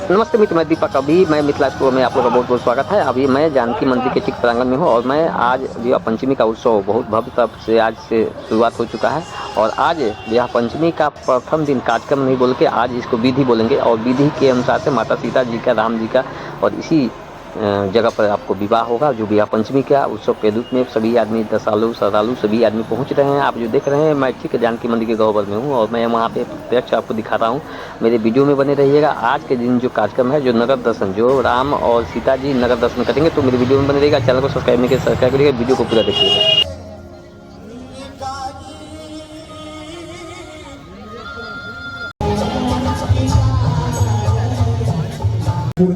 नमस्ते मित्र, मैं दीपक। अभी मैं मिथिला स्कूल में आप लोगों का बहुत बहुत स्वागत है। अभी मैं जानकी मंदिर के ठीक प्रांगण में हूँ और मैं आज विवाह पंचमी का उत्सव बहुत भव्य तरफ से आज से शुरुआत हो चुका है। और आज विवाह पंचमी का प्रथम दिन कार्यक्रम नहीं बोल के आज इसको विधि बोलेंगे। और विधि के अनुसार से माता सीता जी का, राम जी का और इसी जगह पर आपको विवाह होगा, जो विवाह पंचमी का उत्सव के रूप में सभी आदमी दसालु श्रद्धालु सभी आदमी पहुंच रहे हैं। आप जो देख रहे हैं, मैं ठीक जानकी मंदिर के गह्वर में हूं और मैं वहां पे प्रत्यक्ष आपको दिखा रहा हूं। मेरे वीडियो में बने रहिएगा। आज के दिन जो कार्यक्रम है, जो नगर दर्शन, जो राम और सीता जी नगर दर्शन करेंगे, तो मेरे वीडियो में बने रहिएगा। चैनल को सब्सक्राइब नहीं किया सब्सक्राइब करिएगा, वीडियो को पूरा देखिएगा।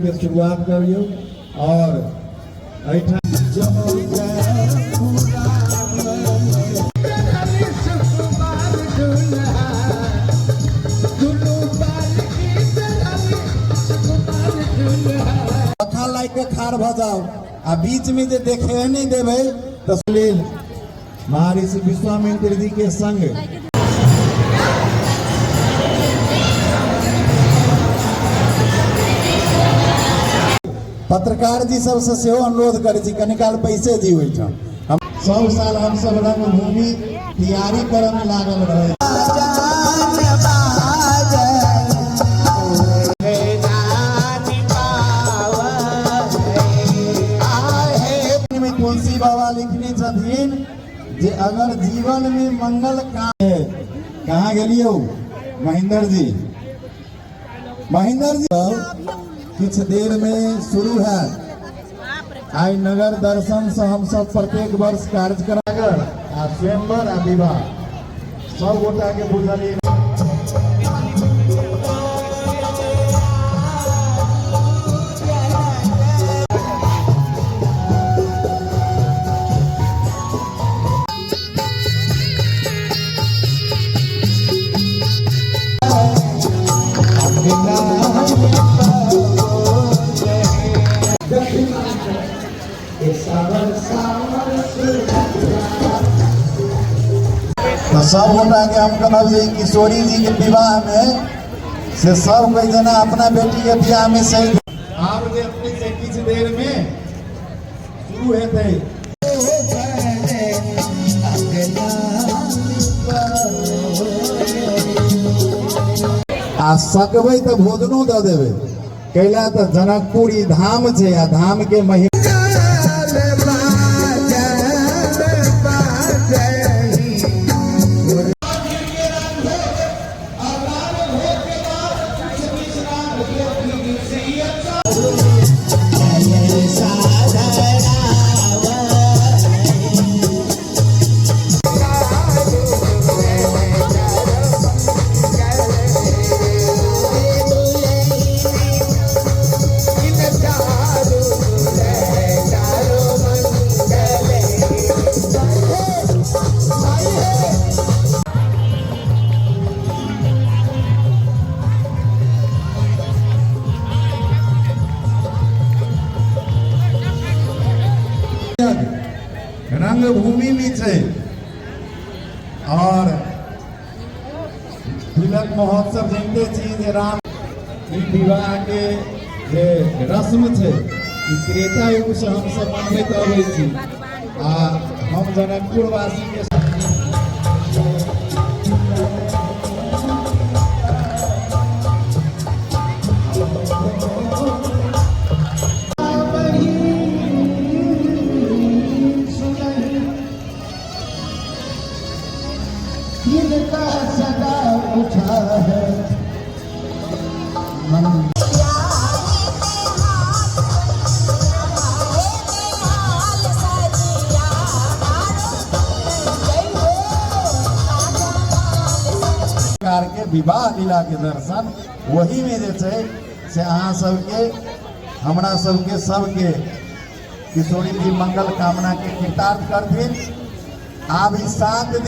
के शुरुआत करियो और पखा लाइक के खाड़ भ जाओ आ बीच में जे देखे नहीं देवे तो लेल महर्षि विश्वामित्र जी के संग पत्रकार जी सबसे सेहो अनुरोध करै छी कनिकाल पैसे जी ओहिठाम। हम सब साल हम सब रंगभूमि तैयारी करऽ में लागल रहै। तुलसी बाबा लिखने छथिन जे अगर जीवन में मंगल काम है। कहाँ गेलियौ महेंद्र जी? महेंद्र जी किछ देर में शुरू है। आई नगर दर्शन से हम सब प्रत्येक वर्ष कार्यक्रम आ स्वयंवर आ विवाह सब गोटा के बुझलिए। तो सब गोटा के हम कहब जे किशोरी जी के विवाह में से सब कोई जना अपना बेटी के बियाह में सही। आब जे अपने से किछ देर में शुरू हेतै। आ सकबै तऽ भोजनो दऽ देबै, कैला तऽ जनकपुर ई धाम छै आ धाम के महिमा। रंगभूमि भी छै और तिलक महोत्सव जानते छी जे राम ई विवाह के जे रस्म छै ई त्रेता युग से हम सब मनबैत अबै छी आ हम जनकपुर वासी के प्रकार के विवाह लीला के दर्शन वही में जे छै से अहाँ सबके हमरा सबके सबके किशोरी जी मंगल कामना के कृतार्थ करथिन। आब ई 7 दिन